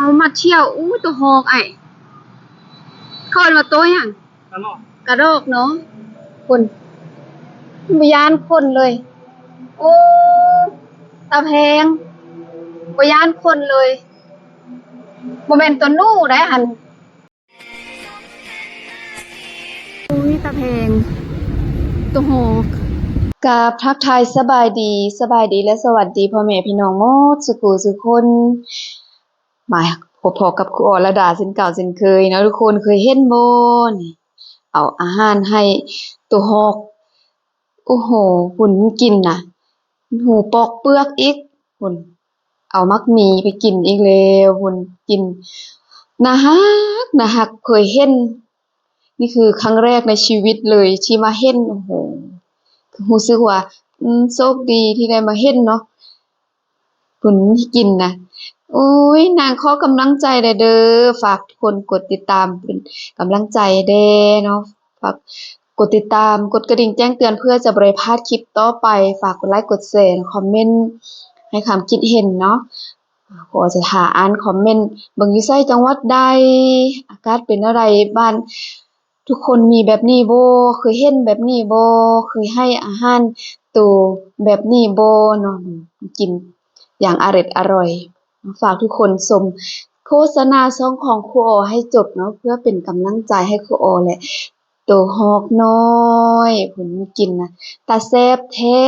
ເຮົາມາທ່ຽວ ອູ້ ໂຕຮອກອ້າຍ ເຂົາເອີ້ນວ່າໂຕຫຍັງ? ກະລອກ ກະລອກເນາະ. ຄົນ ບໍ່ຢ້ານຄົນເລີຍ. ໂອ້ ຕາແພງ ບໍ່ຢ້ານຄົນເລີຍ. ບໍ່ແມ່ນໂຕໜູໄດ໋ຫັ້ນ. ອຸ້ຍ ຕາແພງ ໂຕຮອກ. ກາບທັກທາຍສະບາຍດີ, ສະບາຍດີ ແລະ ສະຫວັດດີພໍ່ແມ່ພີ່ນ້ອງໝົດສຸຜູ້ສຸຄົນ. ມາພົບພໍ້ກັບຄູອໍລະດາເຊັ່ນເກົ່າເຊັ່ນເຄີຍເນາະທຸກຄົນ. ເຄີຍເຫັນບໍ່ນີ້ ເອົາອາຫານໃຫ້ໂຕຮອກ. ໂອ້ໂຫ ພຸ້ນ ມັນກິນນະ ຫູປອກເປືອກອີກ. ພຸ້ນ ເອົາໝາກໝີໄປກິນອີກແລ້ວ. ພຸ້ນ ກິນ ໜ້າຮັກ ໜ້າຮັກ. ເຄີຍເຫັນ ນີ້ຄືຄັ້ງແລກໃນຊີວິດເລີຍທີ່ມາເຫັນ. ໂອ້ໂຫ ຮູ້ສຶກວ່າ ອືມ ໂຊກດີທີ່ໄດ້ມາເຫັນເນາະ. ເພິ່ນກິນນະ. ໂອ້ຍ ນາງຂໍກຳລັງໃຈແດ່ເດີ. ຝາກທຸກຄົນກົດຕິດຕາມເປັນກຳລັງໃຈແດ່ເນາະ. ຝາກກົດຕິດຕາມ, ກົດກະດິ່ງແຈ້ງເຕືອນ ເພື່ອຈະບໍ່ໄດ້ພາດຄລິບຕໍ່ໄປ. ຝາກກົດໄລກ໌ ກົດແຊ ຄອມເມັນໃຫ້ຄວາມຄິດເຫັນເນາະ. ຂໍຈະຖ້າອ່ານຄອມເມັນເບິ່ງ ຢູ່ໃສ ຈັງຫວັດໃດ ອາກາດເປັນແນວໃດ ບ້ານ ທຸກຄົນມີແບບນີ້ບໍ່? ເຄີຍເຫັນແບບນີ້ບໍ່? ເຄີຍໃຫ້ອາຫານໂຕແບບນີ້ບໍ່ເນາະ? ກິນຢ່າງອະເລັດອະລ່ອຍ. ຝາກທຸກຄົນຊົມໂຄສະນາຊ່ອງຂອງຄູອໍໃຫ້ຈົບເນາະ ເພື່ອເປັນກຳລັງໃຈໃຫ້ຄູອໍ ແລະ ໂຕຮອກນ້ອຍ. ເພິ່ນກິນນະ ຕາແຊບແທ້.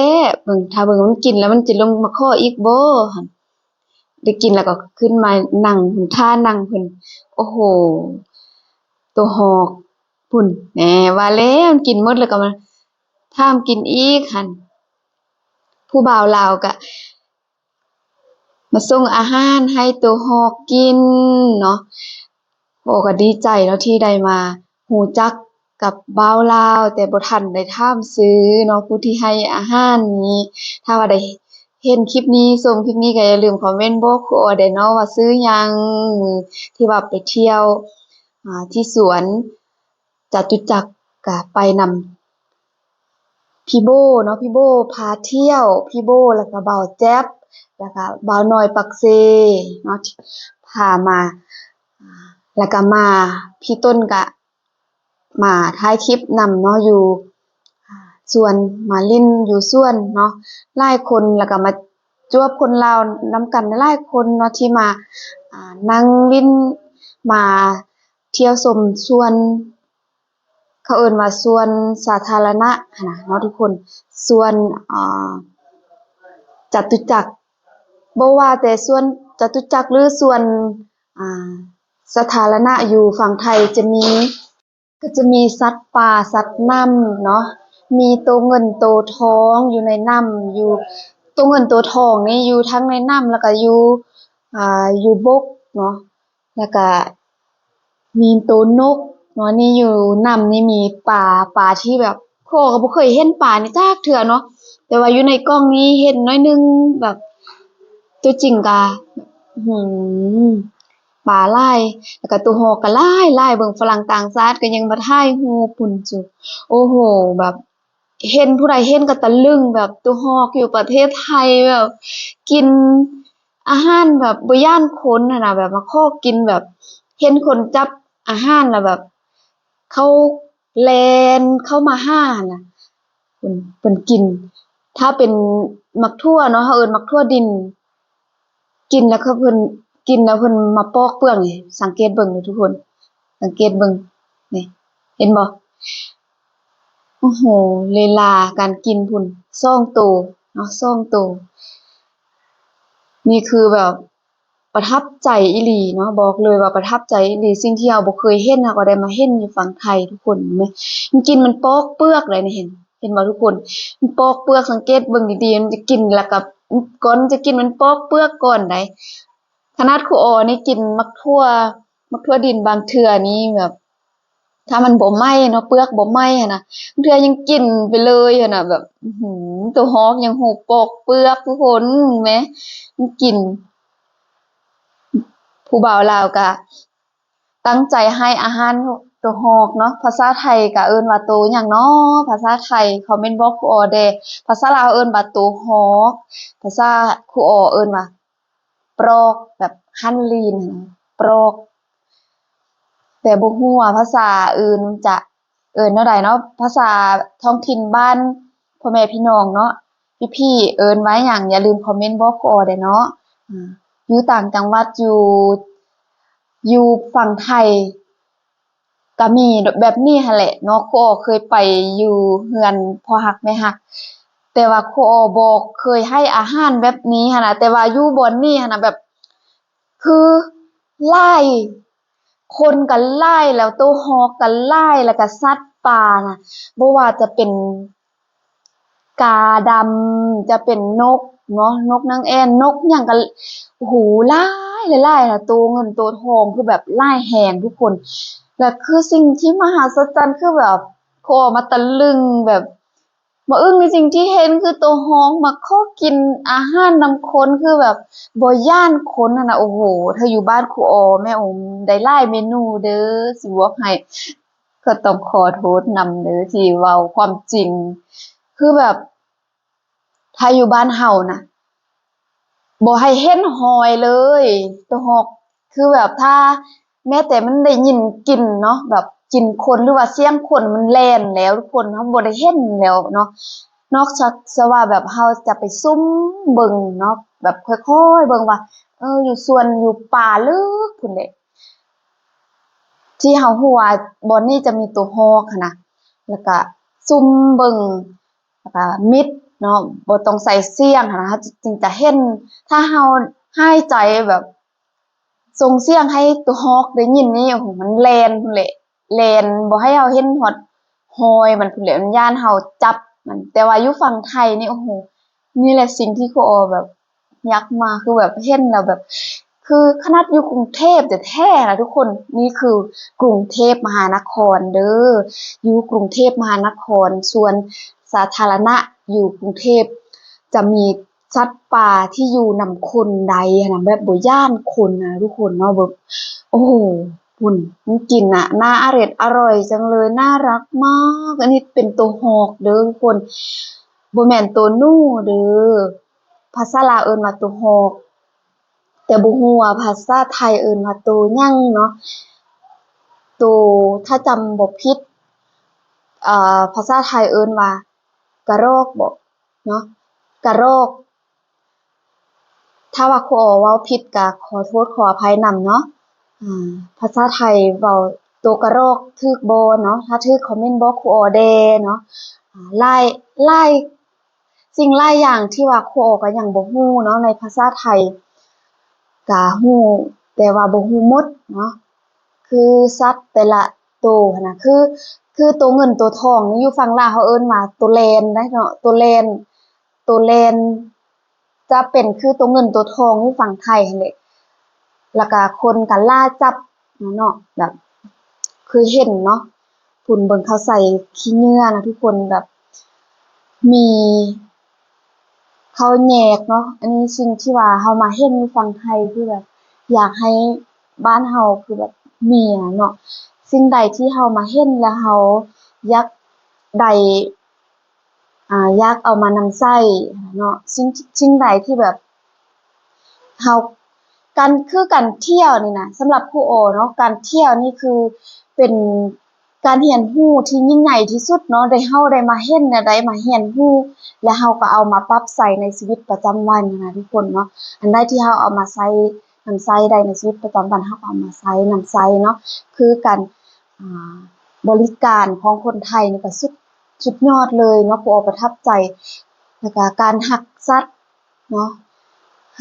ເບິ່ງ ຖ້າເບິ່ງມັນກິນແລ້ວ ມັນຈະລົງມາຂໍອີກບໍ່ຫັ້ນ? ໄດ້ກິນແລ້ວກໍຂຶ້ນມານັ່ງ ທ່ານັ່ງເພິ່ນ. ໂອ້ໂຫ ໂຕຮອກພຸ້ນ ແນ່ ວ່າແລ້ວ ກິນໝົດແລ້ວກໍມາຖາມກິນອີກຫັ້ນ. ຜູ້ບ່າວລາວກະມາສົ່ງອາຫານໃຫ້ໂຕຮອກກິນເນາະ. ໂອ້ ກໍດີໃຈເນາະ ທີ່ໄດ້ມາຮູ້ຈັກກັບບ່າວລາວ ແຕ່ບໍ່ທັນໄດ້ຖາມຊື່ເນາະ ຜູ້ທີ່ໃຫ້ອາຫານນີ້. ຖ້າວ່າໄດ້ເຫັນຄລິບນີ້ ຊົມຄລິບນີ້ ກໍຢ່າລືມຄອມເມັນບອກຄູອໍແດ່ເນາະ ວ່າຊື່ຫຍັງ. ມື້ທີ່ວ່າໄປທ່ຽວ ອ່າ ທີ່ສວນຈະຕຸຈັກ ກະໄປນຳ ພີ່ໂບ້ເນາະ ພີ່ໂບ້ພາທ່ຽວ ພີ່ໂບ້ ແລ້ວກະບ່າວແຈັບ ແລ້ວກະບ່າວນ້ອຍປາກເຊເນາະ ພາມາ. ແລ້ວກະມາ ພີ່ຕົ້ນກະມາຖ່າຍຄລິບນຳເນາະ ຢູ່ສວນ ມາຫຼິ້ນຢູ່ສວນເນາະ. ຫຼາຍຄົນ ແລ້ວກະມາຈວບຄົນລາວນຳກັນຫຼາຍຄົນເນາະ ທີ່ມາ ອ່າ ນັ່ງຫຼິ້ນ ມາທ່ຽວຊົມສວນ ເຂົາເອີ້ນວ່າສວນສາທາລະນະຫັ້ນນະເນາະທຸກຄົນ ສວນ ອ່າ ຈະຕຸຈັກ. ບໍ່ວ່າແຕ່ສວນຈະຕຸຈັກ ຫຼື ສວນ ອ່າ ສາທາລະນະຢູ່ຝັ່ງໄທຈະມີ ກໍຈະມີສັດປ່າສັດນ້ຳເນາະ ມີໂຕເງິນໂຕທອງຢູ່ໃນນ້ຳ ຢູ່ ໂຕເງິນໂຕທອງນີ້ຢູ່ທັງໃນນ້ຳ ແລ້ວກໍຢູ່ ອ່າ ຢູ່ບົກເນາະ. ແລ້ວກະມີໂຕນົກເນາະ ນີ້ຢູ່ນ້ຳນີ້ມີປາ ປາທີ່ແບບ ຂ້ອຍກໍບໍ່ເຄີຍເຫັນປານີ້ຈັກເທື່ອເນາະ ແຕ່ວ່າຢູ່ໃນກ້ອງນີ້ເຫັນໜ້ອຍໜຶ່ງ ແບບຕົວຈິງກະ ອື ປາຫຼາຍ ແລ້ວກະໂຕຮອກກໍຫຼາຍໆ ເບິ່ງຝຣັ່ງຕ່າງຊາດກໍຍັງມາຖ່າຍຮູບພຸ້ນຈຸ. ໂອ້ໂຫ ແບບ ເຫັນ ຜູ້ໃດເຫັນກໍຕະລຶງ ແບບໂຕຮອກຢູ່ປະເທດໄທ ແບບກິນອາຫານແບບບໍ່ຢ້ານຄົນຫັ້ນນະ ແບບມາຂໍກິນ ແບບເຫັນຄົນຈັບອາຫານແລ້ວແບບເຂົາແລ່ນເຂົ້າມາຫາຫັ້ນນະ ເພິ່ນ ເພິ່ນກິນ. ຖ້າເປັນໝາກຖົ່ວເນາະ ເຮົາເອີ້ນໝາກຖົ່ວດິນ ກິນແລ້ວເຂົາ ເພິ່ນກິນແລ້ວເພິ່ນມາປອກເປືອກນີ້ ສັງເກດເບິ່ງເດີທຸກຄົນ ສັງເກດເບິ່ງນີ້ ເຫັນບໍ່? ໂອ້ໂຫ ລີລາການກິນພຸ້ນ ສອງໂຕເນາະ ສອງໂຕ ນີ້ຄືແບບປະທັບໃຈອີ່ຫຼີເນາະ ບອກເລີຍວ່າປະທັບໃຈອີ່ຫຼີ. ສິ່ງທີ່ເຮົາບໍ່ເຄີຍເຫັນ ເຮົາກໍໄດ້ມາເຫັນຢູ່ຝັ່ງໄທທຸກຄົນ ມັນກິນ ມັນປອກເປືອກໄດ໋ນີ້ ເຫັນ ເຫັນບໍ່ທຸກຄົນ? ມັນປອກເປືອກ ສັງເກດເບິ່ງດີໆ ມັນຈະກິນແລ້ວກໍ ກ່ອນຈະກິນມັນປອກເປືອກກ່ອນໄດ໋. ຂະໜາດຄູອໍນີ້ກິນໝາກຖົ່ວ ໝາກຖົ່ວດິນບາງເທື່ອນີ້ແບບ ຖ້າມັນບໍ່ໄໝ້ເນາະ ເປືອກບໍ່ໄໝ້ຫັ້ນນະ ບາງເທື່ອຍັງກິນໄປເລີຍຫັ້ນນະ ແບບ ອືຫື ໂຕຮອກຍັງຫູປອກເປືອກທຸກຄົນແມ ມັນກິນ. ຜູ້ບ່າວລາວກະຕັ້ງໃຈໃຫ້ອາຫານໂຕຮອກເນາະ ພາສາໄທກະເອີ້ນວ່າໂຕຫຍັງເນາະ ພາສາໄທຄອມເມັນບອກຄູອໍແດ່. ພາສາລາວເອີ້ນວ່າໂຕຮອກ ພາສາຄູອໍເອີ້ນວ່າ ປອກ ແບບຫັນລີນຫັ້ນນະ ປອກ ແຕ່ບໍ່ຮູ້ວ່າພາສາອື່ນຈະເອີ້ນແນວໃດເນາະ, ພາສາທ້ອງຖິ່ນບ້ານພໍ່ແມ່ພີ່ນ້ອງເນາະ ພີ່ໆເອີ້ນວ່າຫຍັງ ຢ່າລືມຄອມເມັນບອກຄູອໍແດ່ເນາະ. ອາ ຢູ່ຕ່າງຈັງຫວັດ ຢູ່ ຢູ່ຝັ່ງໄທ ກະມີແບບນີ້ຫັ້ນແຫຼະເນາະ. ຄູອໍເຄີຍໄປຢູ່ເຮືອນພໍ່ຮັກແມ່ຮັກ ແຕ່ວ່າຄູອໍບໍ່ເຄີຍໃຫ້ອາຫານແບບນີ້ຫັ້ນນະ, ແຕ່ວ່າຢູ່ບ່ອນນີ້ຫັ້ນນະ ແບບ ຄືຫຼາຍ ຄົນກໍຫຼາຍ ແລ້ວໂຕຮອກກໍຫຼາຍ ແລ້ວກໍສັດປ່ານະ ບໍ່ວ່າຈະເປັນກາດຳ ຈະເປັນນົກເນາະ ນົກນາງແອ່ນ ນົກຫຍັງກໍ ໂອ້ໂຫ ຫຼາຍ ຫຼາຍໆ ລະໂຕເງິນໂຕທອງ ຄືແບບຫຼາຍແຮງທຸກຄົນ. ແລ້ວຄືສິ່ງທີ່ມະຫັດສະຈັນ ຄືແບບ ຂໍມາຕະລຶງ ແບບ ມາອຶ້ງໃນສິ່ງທີ່ເຫັນ ຄືໂຕຮອກມາຂໍກິນອາຫານນຳຄົນ ຄືແບບບໍ່ຢ້ານຄົນຫັ້ນນະ. ໂອ້ໂຫ ຖ້າຢູ່ບ້ານຄູອໍແມ່ ໂອ້ ໄດ້ຫຼາຍເມນູເດີ ຊິບອກໃຫ້. ກໍຕ້ອງຂໍໂທດນຳເດີທີ່ເວົ້າຄວາມຈິງ ຄືແບບ ຖ້າຢູ່ບ້ານເຮົານະ ບໍ່ໃຫ້ເຫັນຮອຍເລີຍໂຕຮອກ. ຄືແບບຖ້າແມ້ແຕ່ມັນໄດ້ຍິນກິ່ນເນາະ ແບບກິ່ນຄົນ ຫຼືວ່າສຽງຄົນ ມັນແລ່ນແລ້ວທຸກຄົນ ເຮົາບໍ່ໄດ້ເຫັນແລ້ວເນາະ. ນອກຈາກ ຈາກວ່າແບບເຮົາຈະໄປຊຸ່ມເບິ່ງເນາະ ແບບຄ່ອຍໆເບິ່ງວ່າ ເອີ ຢູ່ສວນ ຢູ່ປ່າເລິກພຸ້ນແຫຼະ ທີ່ເຮົາຮູ້ວ່າບ່ອນນີ້ຈະມີໂຕຮອກຫັ້ນນະ ແລ້ວກະຊຸ່ມເບິ່ງ ແລ້ວກະມິດເນາະ ບໍ່ຕ້ອງໃສ່ສຽງຫັ້ນນະ ເຮົາຈຶ່ງຈະເຫັນ. ຖ້າເຮົາຫາຍໃຈແບບ ສົ່ງສຽງໃຫ້ໂຕຮອກໄດ້ຍິນນີ້ ໂອ້ໂຫ ມັນແລ່ນພຸ້ນແຫຼະ ແລ່ນ ບໍ່ໃຫ້ເຮົາເຫັນຮອດຮອຍມັນພຸ້ນແຫຼະ ມັນຢ້ານເຮົາຈັບມັນ. ແຕ່ວ່າຢູ່ຝັ່ງໄທນີ້ ໂອ້ໂຫ ນີ້ແຫຼະສິ່ງທີ່ຄູອໍແບບ ຢາກມາ ຄືແບບເຫັນແລ້ວແບບ ຄືຂະໜາດຢູ່ກຸງເທບແທ້ໆນະທຸກຄົນ ນີ້ຄືກຸງເທບມະຫານະຄອນເດີ ຢູ່ກຸງເທບມະຫານະຄອນ ສວນສາທາລະນະຢູ່ກຸງເທບ ຈະມີສັດປ່າທີ່ຢູ່ນຳຄົນໄດ້ຫັ້ນນະ ແບບບໍ່ຢ້ານຄົນນະທຸກຄົນເນາະ. ເບິ່ງ ໂອ້ໂຫ ພຸ້ນ ມັນກິນນະ ໜ້າອະເລັດອະລ່ອຍຈັງເລີຍ ໜ້າຮັກມາກ. ອັນນີ້ເປັນໂຕຮອກເດີທຸກຄົນ ບໍ່ແມ່ນໂຕໜູເດີ. ພາສາລາວເອີ້ນວ່າໂຕຮອກ ແຕ່ບໍ່ຮູ້ວ່າພາສາໄທເອີ້ນວ່າໂຕຫຍັງເນາະ. ໂຕ ຖ້າຈຳບໍ່ຜິດ ເອີ ພາສາໄທເອີ້ນວ່າກະຣອກບໍເນາະ ກະຣອກ. ຖ້າວ່າຄູອໍເວົ້າຜິດກະຂໍໂທດຂໍອະໄພນຳເນາະ. ອາ ພາສາໄທເວົ້າໂຕກະຣອກຖືກບໍ່ເນາະ? ຖ້າຖືກຄອມເມັນບອກຄູອໍແດ່ເນາະ. ອາ ຫຼາຍ ຫຼາຍ ສິ່ງຫຼາຍຢ່າງທີ່ວ່າຄູອໍກໍຍັງບໍ່ຮູ້ເນາະ ໃນພາສາໄທ ກະຮູ້ແຕ່ວ່າບໍ່ຮູ້ໝົດເນາະ. ຄືສັດແຕ່ລະໂຕຫັ້ນນະ ຄື ຄືໂຕເງິນໂຕທອງນີ້ ຢູ່ຝັ່ງລາວເຮົາເອີ້ນວ່າໂຕແລນໄດ໋ເນາະ ໂຕແລນ ໂຕແລນ ຈະເປັນຄືໂຕເງິນໂຕທອງຢູ່ຝັ່ງໄທຫັ້ນແຫຼະ ແລ້ວກະຄົນກະລ່າຈັບເນາະ ແບບເຄີຍເຫັນເນາະ ພຸ້ນເບິ່ງເຂົາໃສ່ຂີ້ເຫຍື້ອນະທຸກຄົນ ແບບມີເຂົາແຍກເນາະ. ອັນນີ້ສິ່ງທີ່ວ່າເຮົາມາເຫັນຢູ່ຝັ່ງໄທ ຄືແບບຢາກໃຫ້ບ້ານເຮົາຄືແບບມີຫັ້ນເນາະ ສິ່ງໃດທີ່ເຮົາມາເຫັນແລ້ວເຮົາຢາກໄດ້ ອາ ຢາກເອົາມານຳໃຊ້ເນາະ ສິ່ງ ສິ່ງໃດທີ່ແບບເຮົາ ການ ຄືການທ່ຽວນີ້ນະ ສຳລັບຄູອໍເນາະ ການທ່ຽວນີ້ຄືເປັນການຮຽນຮູ້ທີ່ຍິ່ງໃຫຍ່ທີ່ສຸດເນາະ ໄດ້ ເຮົາໄດ້ມາເຫັນ ໄດ້ມາຮຽນຮູ້ ແລະ ເຮົາກໍເອົາມາປັບໃຊ້ໃນຊີວິດປະຈຳວັນນະທຸກຄົນເນາະ. ອັນໃດທີ່ເຮົາເອົາມາໃຊ້ ນຳໃຊ້ໄດ້ໃນຊີວິດປະຈຳວັນ ເຮົາກໍເອົາມາໃຊ້ ນຳໃຊ້ເນາະ ຄືການ ອາ ບໍລິການຂອງຄົນໄທນີ້ກໍສຸດ ສຸດຍອດເລີຍເນາະ ຄູອໍປະທັບໃຈ. ແລ້ວກະການຮັກສັດເນາະ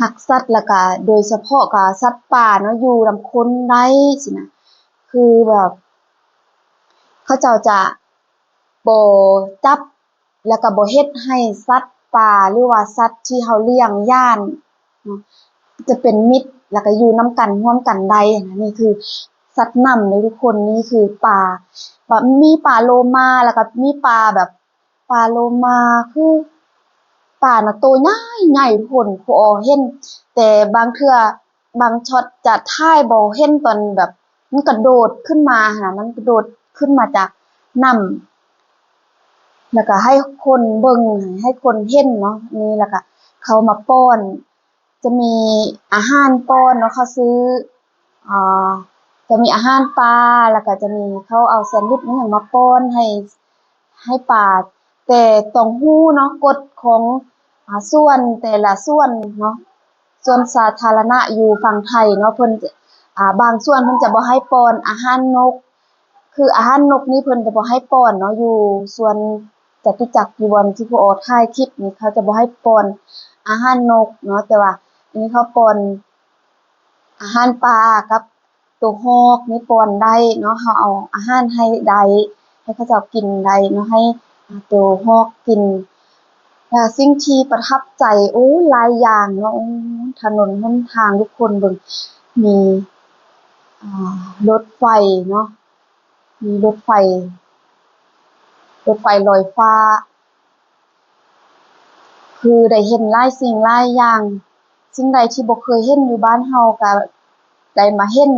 ຮັກສັດ ແລ້ວກະໂດຍສະເພາະກະສັດປ່າເນາະ ຢູ່ນຳຄົນໄດ້ຊີ້ນະ ຄືແບບເຂົາເຈົ້າຈະບໍ່ຈັບ ແລ້ວກະບໍ່ເຮັດໃຫ້ສັດປ່າ ຫຼືວ່າສັດທີ່ເຮົາລ້ຽງຢ້ານເນາະ ຈະເປັນມິດ ແລ້ວກະຢູ່ນຳກັນຮ່ວມກັນໄດ້ຫັ້ນນະ. ນີ້ຄືສັດນ້ຳເດ້ທຸກຄົນ ນີ້ຄືປາ ປາ ມີປາໂລມາ ແລ້ວກະມີປາແບບ ປາໂລມາ ຄືປານະໂຕໃຫຍ່ໆ ທຸກຄົນ ຄູອໍເຫັນ ແຕ່ບາງເທື່ອ ບາງຊັອດຈະຖ່າຍບໍ່ເຫັນຕອນແບບມັນກະໂດດຂຶ້ນມາຫັ້ນນະ ມັນກະໂດດຂຶ້ນມາຈາກນ້ຳ ແລ້ວກະໃຫ້ຄົນເບິ່ງ ໃຫ້ຄົນເຫັນເນາະ ນີ້ ແລ້ວກະເຂົາມາປ້ອນ ຈະມີອາຫານປ້ອນເນາະ ເຂົາຊື້ ອ່າ ຈະມີອາຫານປາ ແລ້ວກໍຈະມີເຂົາເອົາແຊນວິດອີ່ຫຍັງມາປ້ອນໃຫ້ ໃຫ້ປາ. ແຕ່ຕ້ອງຮູ້ເນາະ ກົດຂອງ ອາ ສວນແຕ່ລະສວນເນາະ ສວນສາທາລະນະຢູ່ຝັ່ງໄທເນາະ ເພິ່ນ ອາ ບາງສວນເພິ່ນຈະບໍ່ໃຫ້ປ້ອນອາຫານນົກ ຄືອາຫານນົກນີ້ເພິ່ນຈະບໍ່ໃຫ້ປ້ອນເນາະ ຢູ່ສວນຈະຕຸຈັກ ຢູ່ບ່ອນທີ່ຜູ້ອໍຖ່າຍຄລິບນີ້ ເຂົາຈະບໍ່ໃຫ້ປ້ອນອາຫານນົກເນາະ ແຕ່ວ່າອັນນີ້ເຂົາປ້ອນອາຫານປາກັບໂຕຮອກນີ້ ປ້ອນໄດ້ເນາະ ເຮົາເອົາອາຫານໃຫ້ໄດ້ ໃຫ້ເຂົາເຈົ້າກິນໄດ້ເນາະ ໃຫ້ ອາ ໂຕຮອກກິນ. ແລະ ສິ່ງທີ່ປະທັບໃຈ ໂອ້ ຫຼາຍຢ່າງເນາະ ໂອ້ ຖະໜົນຫົນທາງ ທຸກຄົນເບິ່ງ ມີ ອາ ລົດໄຟເນາະ ມີລົດໄຟ ລົດໄຟລອຍຟ້າ ຄືໄດ້ເຫັນຫຼາຍສິ່ງຫຼາຍຢ່າງ ສິ່ງໃດທີ່ບໍ່ເຄີຍເຫັນຢູ່ບ້ານເຮົາກໍໄດ້ມາເຫັນ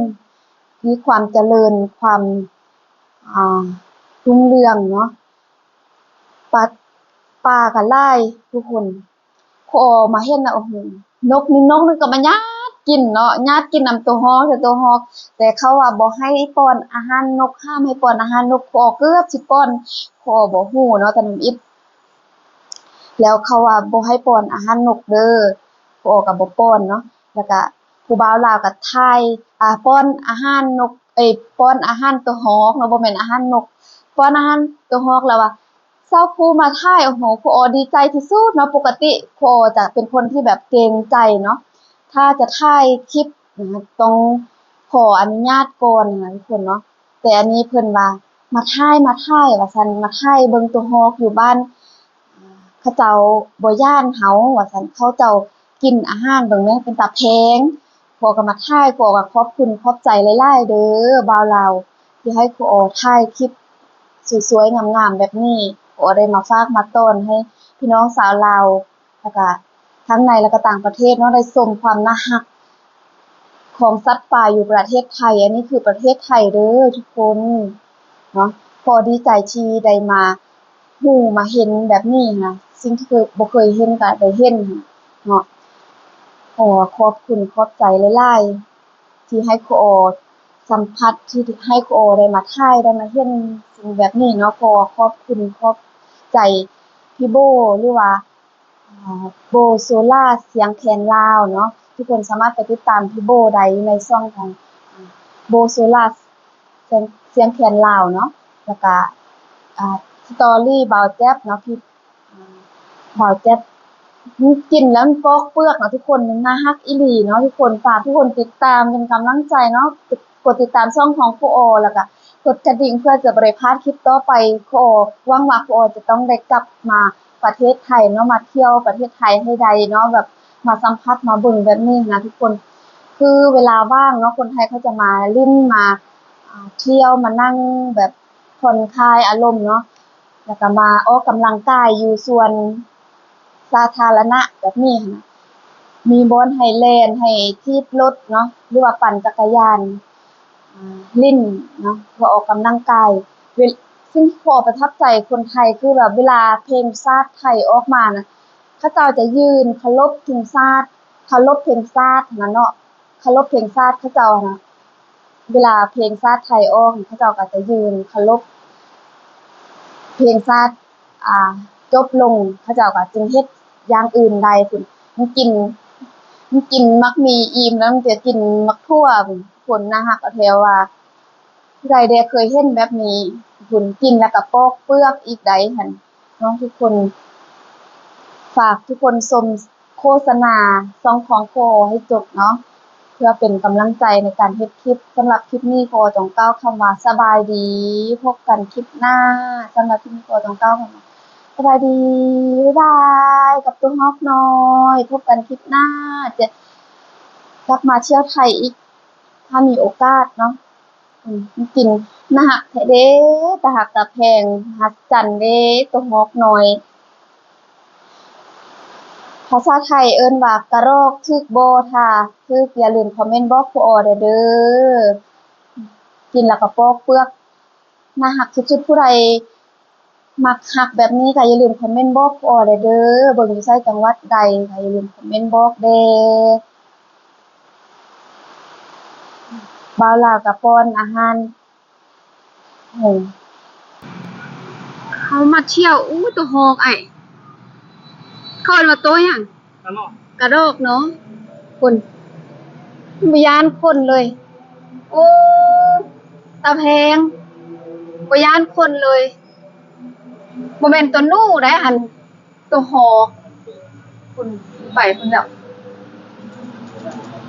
ມີຄວາມຈະເລີນ ຄວາມ ອາ ຮຸ່ງເຮືອງເນາະ ປາ ປາກໍຫຼາຍທຸກຄົນ. ຄູອໍມາເຫັນນະ ໂອ້ໂຫ ນົກນີ້ ນົກນີ້ກໍມາຍາດກິນເນາະ ຍາດກິນນຳໂຕຮອກ ແຕ່ໂຕຮອກ ແຕ່ເຂົາວ່າບໍ່ໃຫ້ປ້ອນອາຫານນົກ ຫ້າມໃຫ້ປ້ອນອາຫານນົກ ຄູອໍເກືອບຊິປ້ອນ ຄູອໍບໍ່ຮູ້ເນາະ ຕອນທຳອິດ ແລ້ວເຂົາວ່າບໍ່ໃຫ້ປ້ອນອາຫານນົກເດີ ຄູອໍກໍບໍ່ປ້ອນເນາະ ແລ້ວກະຜູ້ບ່າວລາວກໍຖ່າຍ ອາ ປ້ອນອາຫານນົກ ເອີຍ ປ້ອນອາຫານໂຕຮອກເນາະ ບໍ່ແມ່ນອາຫານນົກ ປ້ອນອາຫານໂຕຮອກ ແລ້ວວ່າ ຊາວຄູມາຖ່າຍ ໂອ້ໂຫ ຄູອໍດີໃຈທີ່ສຸດເນາະ ປົກກະຕິຄູອໍຈະເປັນຄົນທີ່ແບບເກງໃຈເນາະ ຖ້າຈະຖ່າຍຄລິບນະ ຕ້ອງຂໍອະນຸຍາດກ່ອນນະທຸກຄົນເນາະ ແຕ່ອັນນີ້ເພິ່ນວ່າ ມາຖ່າຍ ມາຖ່າຍ ວ່າຊັ້ນ ມາຖ່າຍເບິ່ງໂຕຮອກຢູ່ບ້ານ ເຂົາເຈົ້າບໍ່ຢ້ານເຮົາ ວ່າຊັ້ນ ເຂົາເຈົ້າກິນອາຫານເບິ່ງແມ້ ເປັນຕາແພງ ພໍ່ກໍມາຖ່າຍ ພໍ່ກໍຂອບຄຸນຂອບໃຈຫຼາຍໆເດີ ບ່າວລາວ ທີ່ໃຫ້ຄູອໍຖ່າຍຄລິບສວຍໆງາມໆແບບນີ້ ຄູອໍໄດ້ມາຝາກມາຕ້ອນໃຫ້ພີ່ນ້ອງຊາວລາວ ແລ້ວກະທັງໃນ ແລ້ວກະຕ່າງປະເທດເນາະ ໄດ້ຊົມຄວາມໜ້າຮັກຂອງສັດປ່າຢູ່ປະເທດໄທ ອັນນີ້ຄືປະເທດໄທເດີທຸກຄົນເນາະ ພໍດີໃຈທີ່ໄດ້ມາ ຮູ້ມາເຫັນແບບນີ້ຫັ້ນນະ ສິ່ງທີ່ເຄີຍ ບໍ່ເຄີຍເຫັນກໍໄດ້ເຫັນເນາະ ຂໍຂອບຄຸນຂອບໃຈຫຼາຍໆ ທີ່ໃຫ້ຄູອໍສຳຜັດ ທີ່ໃຫ້ຄູອໍໄດ້ມາຖ່າຍ ໄດ້ມາເຫັນສິ່ງແບບນີ້ເນາະ ຂໍຂອບຄຸນຂອບໃຈພີ່ໂບ ຫຼືວ່າ ອາ ໂບໂຊລາສຽງແຄນລາວເນາະ ທຸກຄົນສາມາດໄປຕິດຕາມພີ່ໂບໄດ້ໃນຊ່ອງຂອງ ອາ ໂບໂຊລາສຽງ ສຽງແຄນລາວເນາະ ແລ້ວກະ ອາ ສະຕໍຣີບ່າວແຈັບເນາະ ທີ່ ອາ ບ່າວແຈັບ ກິນແລ້ວມັນປອກເປືອກເນາະທຸກຄົນ ມັນໜ້າຮັກອີ່ຫຼີເນາະທຸກຄົນ ຝາກທຸກຄົນຕິດຕາມເປັນກຳລັງໃຈເນາະ ກົດຕິດຕາມຊ່ອງຂອງຄູອໍ ແລ້ວກະກົດກະດິ່ງເພື່ອຈະບໍ່ໄດ້ພາດຄລິບຕໍ່ໄປ ຄູອໍ ຫວັງວ່າຄູອໍຈະຕ້ອງໄດ້ກັບມາ ປະເທດໄທເນາະ ມາທ່ຽວປະເທດໄທໃຫ້ໄດ້ເນາະ ແບບມາສຳຜັດມາເບິ່ງແບບນີ້ນະທຸກຄົນ ຄືເວລາວ່າງເນາະ ຄົນໄທເຂົາຈະມາຫຼິ້ນ ມາ ອາ ທ່ຽວ ມານັ່ງແບບຜ່ອນຄາຍອາລົມເນາະ ແລ້ວກໍມາອອກກຳລັງກາຍຢູ່ສວນສາທາລະນະແບບນີ້ຫັ້ນນະ ມີບ່ອນໃຫ້ແລ່ນ ໃຫ້ຖີບລົດເນາະ ຫຼືວ່າປັ່ນຈັກກະຍານ ຫຼິ້ນເນາະ ເພື່ອອອກກຳລັງກາຍ ເວ ສິ່ງທີ່ຂໍປະທັບໃຈຄົນໄທ ຄືແບບເວລາເພງຊາດໄທອອກມານະ ເຂົາເຈົ້າຈະຢືນເຄົາລົບເພງຊາດ ເຄົາລົບເພງຊາດຫັ້ນນະເນາະ ເຄົາລົບເພງຊາດເຂົາເຈົ້າຫັ້ນນະ ເວລາເພງຊາດໄທອອກ ເຂົາເຈົ້າກໍຈະຢືນເຄົາລົບເພງຊາດ ອ່າ ຈົບລົງ ເຂົາເຈົ້າກໍຈຶ່ງເຮັດຢ່າງອື່ນໄດ້ພຸ້ນ ມັນກິນ ມັນກິນໝາກໝີ່ອີ່ມແລ້ວ ມັນຈະກິນໝາກຖົ່ວພຸ້ນ ໜ້າຮັກແທ້ວ່າ ຜູ້ໃດແດ່ເຄີຍເຫັນແບບນີ້ພຸ້ນ ກິນແລ້ວກໍປອກເປືອກອີກໃດຫັ້ນເນາະທຸກຄົນ ຝາກທຸກຄົນຊົມ ໂຄສະນາຊ່ອງຂອງໂຄໃຫ້ຈົບເນາະ ເພື່ອເປັນກຳລັງໃຈໃນການເຮັດຄລິບ. ສຳລັບຄລິບນີ້ ໂຄຕ້ອງກ່າວຄຳວ່າສະບາຍດີ, ພົບກັນຄລິບໜ້າ. ສຳລັບຄລິບນີ້ ໂຄຕ້ອງກ່າວຄຳວ່າສະບາຍດີ, ບາຍບາຍ ກັບໂຕຮອກນ້ອຍ. ພົບກັນຄລິບໜ້າ ຈະກັບມາທ່ຽວໄທອີກ ຖ້າມີໂອກາດເນາະ. ອືມ ກິນໜ້າຮັກແທ້ເດ້ ຕາຮັກຕາແພງ ມະຫັດສະຈັນເດ້ ໂຕຮອກນ້ອຍ. ພາສາໄທເອີ້ນວ່າກະຣອກ ຖືກບໍ່? ຖ້າຖືກ ຢ່າລືມຄອມເມັນບອກຄູອໍແດ່ເດີ. ກິນແລ້ວກໍປອກເປືອກ ໜ້າຮັກສຸດໆ. ຜູ້ໃດມັກຮັກແບບນີ້ກໍຢ່າລືມຄອມເມັນບອກຄູອໍແດ່ເດີ. ເບິ່ງຢູ່ໃສ ຈັງຫວັດໃດ ກໍຢ່າລືມຄອມເມັນບອກແດ່. ບ່າວລາວກະປ້ອນອາຫານ ໂອ້ ເຮົາມາທ່ຽວ ອູ້ ໂຕຮອກອ້າຍ ເຂົາເອີ້ນວ່າໂຕຫຍັງ? ກະລອກ ກະລອກເນາະ ພຸ້ນ ບໍ່ຢ້ານຄົນເລີຍ ໂອ້ ຕາແພງ ບໍ່ຢ້ານຄົນເລີຍ ບໍ່ແມ່ນໂຕໜູໃດຫັ້ນ ໂຕຮອກ ພຸ້ນ ໄປພຸ້ນແລ້ວ.